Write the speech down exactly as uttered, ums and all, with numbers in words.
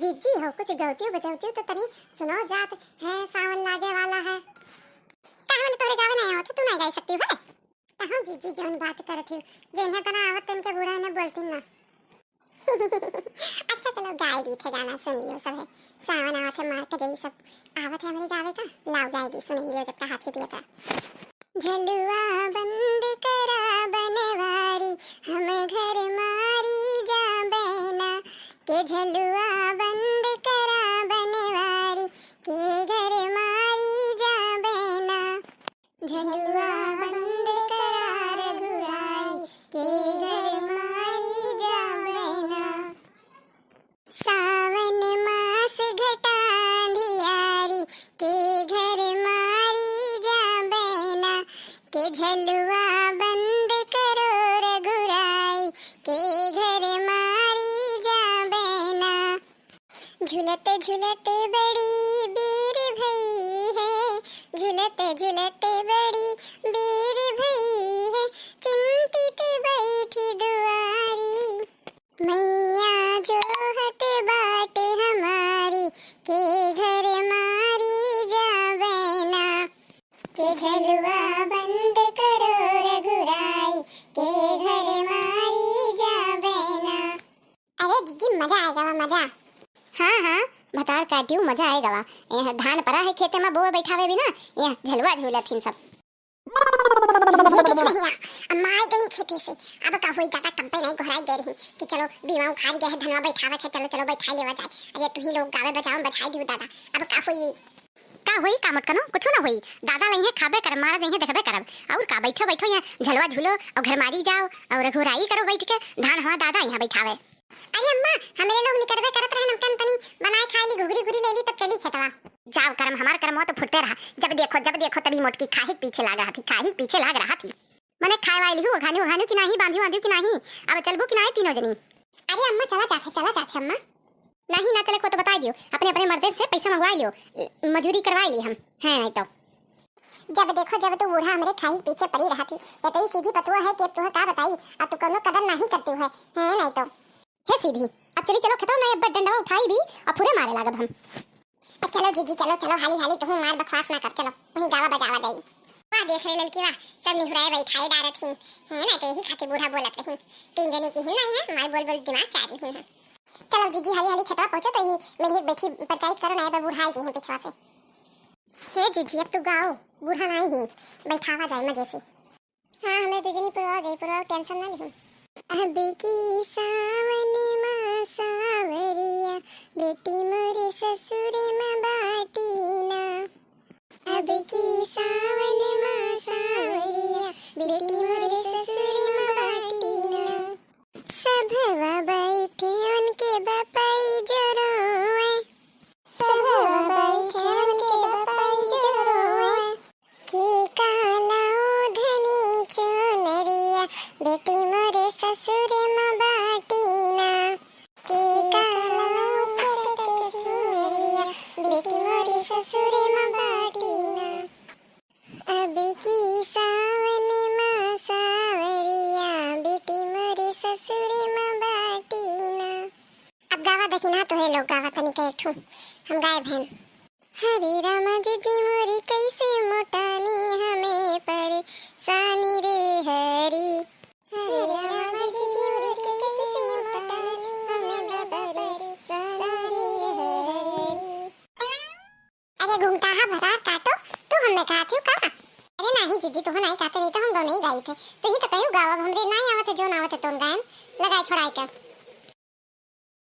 जीजी हो, कुछ गवतियो बजवतियो तो तनी सुनो जात है, सावन लागे वाला है। काहे मने तोहरे गावे नाहीं आवत है, तू नाहीं गाई सकतिउ है? कहो जीजी जौन बात करत हो, जेन्हे तना आवत तेनके बूढ़ा ने बोलती ना। अच्छा चलो गाय दी थे गाना सुन लियो सब है। सावन आवत है मार के जई सब आवत है हमरे गावे का। लाओ गाय दी सुन लियो जब कहा थी दिया था। झलुआ बंद करा बनवारी, हम घर मारी जा बैना, के झलुआ बंद करा बनवारी, के घर मारी जा बैना। झलुआ बंद करा रघुराई, के घर मारी जा बैना। सावन मास घटा अंधियारी, के घर मारी जा बैना, के झलुआ बंद करो रघुराई, के घर मारी जा बैना। झुलत झुलत बड़ी बेर भई है, झुलत झुलत बड़ी बेर भई है, चिंतित बैठी दुआरी। मैया जोहत बाट हमारी, के घर मारी जा बैना, के झलुआ बंद करो रघुराई, के घर मारी जा बैना। अरे जीजी, मजा आए गवा, मजा। हाँ, हाँ, भतार काटियो, मजा आए गवा। यह धान परा है खेते में, बोवे बैठावे भी ना, यह झलुआ झूलत हिन सब। ये देख भैया, अम्मा आ गई खेते से। अब का होई, ज्यादा कब्बे नहीं गोहराई गए रही कि चलो बीमा उखाड़ गया है, धनवा बैठावत है, चलो, चलो बैठा लेवा जाए। अरे तू ही लोग गावे बजाओ, बजाई दियो दादा, अब का होई? का होई, का मोटकनो, कुछो ना होई। दादा लइहे खाबे करब, मारा जइहे देखबे करब। और का, बैठो, बैठो यहाँ झलवा झूलो और घर मारी जाओ और रघुराई करो बैठ के। धान हवा दादा यहाँ बैठावे। अरे अम्मा, हमरे लोग निकरबे करत रहे, नमकन तनी बनाए खाए ली, घुघरी घुरी ले ली, तब चली खेतवा। जाओ करम, हमार करम हो तो फुटते रहा। जब देखो, जब देखो तभी मोटकी खाही के पीछे लाग रहा थी, खाही के पीछे लाग रहा थी। मने खाए वाली हूँ, घानी घानी की नाही, बांधी बांधी की नाही। अब चलबू की नाही तीनों जनी? अरे अम्मा, चला जात है, चला जात है अम्मा। नाही ना चले को तो बताई दियो, अपने अपने मर्दे से पैसा मंगवा लियो, मजूरी करवा ली हम, है नहीं तो। जब देखो जब तू बूढ़ा हमरे खाई पीछे पड़ी रहत ही। इतनी सीधी पतुआ है कि अब तुहे का बताई, अब तू कोनो कदर नाही करती है, है नहीं तो। हे सीधी, अब चली चलो खेतवा में, अब डंडवा उठाई दी और फुरे मारे लागब हम। अब चलो जीजी, चलो, चलो, हाली हाली तुहू मार बकवास ना कर, चलो वहीं गावा बजावा जाई। वाह देख रे ललकी वाह, सब निहुराए बैठाए डारत हिन, है ना, तो यही खातिर बूढ़ा बोलत रहिन। तीन जने की हिन ना यहाँ, मार बोल बोल दिमाग चार लिहिन है। चलो जीजी, हाली हाली खेतवा पहुँचो तो ये मेरी एक बैठी पंचायत करो ना, अब बूढ़ा आई जी हैं पिछवा से। हे जीजी, अब तू गाओ, बूढ़ा नाही ही, बैठावा जाए मजे से। हाँ, हमें दुजनी पुरवा जाई, पुरवा tension ना लिहूँ। अब की सावन मा सावरिया, बेटी मोरे ससुरे मा बाटी ना। अब की सावन मा सावरिया, बेटी मोरे ससुरे मा बाटी ना। सभवा बैठे उनके बपई जो रोए। सभवा बैठे उनके बपई जो रोए। के काला ओढ़नी चुनरिया, बेटी मोरे ससुरे मा बाटी ना। के काला ओढ़नी चुनरिया, बेटी मोरे ससुरे मा बाटी ना। अब की सावन मा सावरिया, बेटी मोरे ससुरे मा बाटी ना। अब गावा दखिना तोहरे लोग गावा तनी के एक ठो, हम गाए भैन। हरे रामा जीजी मोरी कैसे मोटानी हमें परेशानी रे हरी। हरे रामा जीजी मोरी कैसे मोटानी हमें परेशानी रे हरी। अरे घुंघटाहा भतार काटो, तू हमें कहा थी का? अरे नाही जीजी, तू नाही कहते, नहीं तो हम दोनों ही गाई थे। तू ही तो कहू गाओ, अब हमरे नाही आवत है, जो ना आवत है, तोन गायन लगाए छोड़ाए के।